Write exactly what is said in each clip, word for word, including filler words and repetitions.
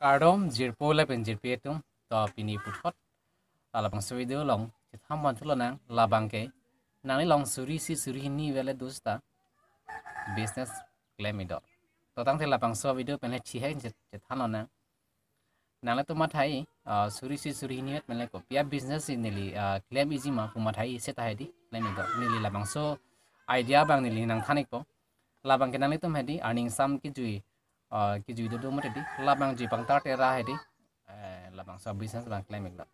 Kardom jirpo lapen jirpi atum, to pini puthot labangso video along chethan pon thu lonang, labang ke nanglilong suri isi suri hini vet le do seta business klem-ik do. To tangte labangso video pen le chihai chet- chethan lonang. Nanglitum matha-i, ah, suri isi suri hini vet pen le kopi a business si neli, ah, klem-ikji ma pu matha-i seta hedi klem-ik do. Neli labangso idea abang neli nangthan-ikpo. Labang ke nanglitum hedi arni ingsam kejui, ah, kejui dodo mati di. Labang jui pangtar tera hedi, eh, labangso business abang klem-ik do.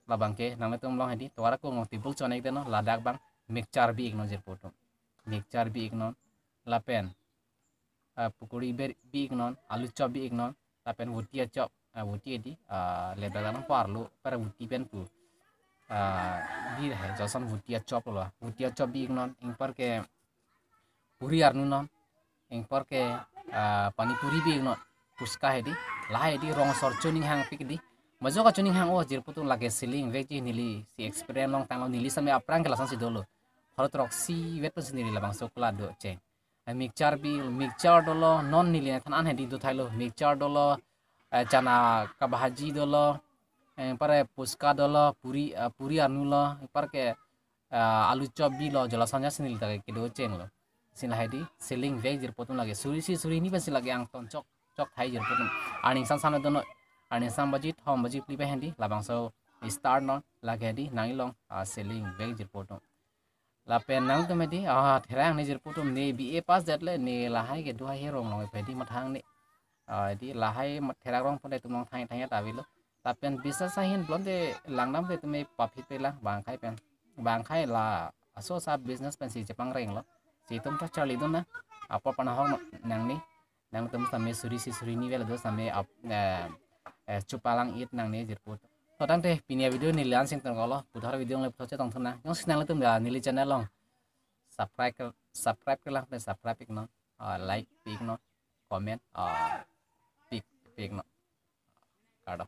Labang ke nanglitum along hedi tovar akung along table cho-ik detnon, ladak abang mixture bi-iknon jirpo atum. Mixture bi-iknon, lapen, ah, pukori ber bi-iknon, alu chop bi-iknon, lapen vuti achop, ah, vuti hedi, ah, ladak lang parlo, para vuti pen pu, ah, bi he, joson vuti achop lo, vuti achop bi-iknon, anparke puri arnunon, anparke, ah, pani puri bi-iknon, puchka hedi, lahai hedi rong asor cho-ning hangpik di. Majok acho-ning hang-o jirpo atum, lake selling vekji, neli si experience along tanglo, neli same aphrang ke lasonsi dolo. Hor throksi vet pensi neli labangso kula do cheng. Eh, mixture bi, mixture dolo, non neli nangthan an hedi do thailo, mixture dolo, eh, chana kabhaji dolo, eh, anpar puchka dolo, puri, eh, puri arnu lo, anparke, eh, alu chop bi lo, jo lason jasi neli ta kedo chenglo. Lasi lahai hedi selling vek jirpo atum, lake suri isi suri hini pensi lake angton chok chok thai jirpo atum. Arni ingsam sam dono, arni ingsam baji thom baji phli pen hedi labangso start non, lake hedi nanglilong, ah, selling vek jirpo atum. Lapen nangtum hedi, ah, therak ne jirpo atum, ne B A pass det le, ne lahai ke duha he rong along pen hedi mathang ne. Ah, hedi lahai mat therak rong pon de atum along thang thang ta avelo. Lapen business ahin pulote langdam ke atum paphit pe lang, bang akhai pen. Bang akhai laso asa business pensi chepangrenglo. Si atum ta charlidun nang. Apor panahok nangne. Nangtum same suri isi suri hini vet le do, same ap, eh, eh, chepalang-ik nangne jirpo. To tangte pini a video neli la-an si ingtonkoklo, puthot video le puthot chetong thu nang. Jongsi nanglitum ya neli channel along subscribe ke, subscribe ke lang pen subscribe-iknon, ah, like pi-iknon, comment, ah, pi-, pi-iknon. Kardom.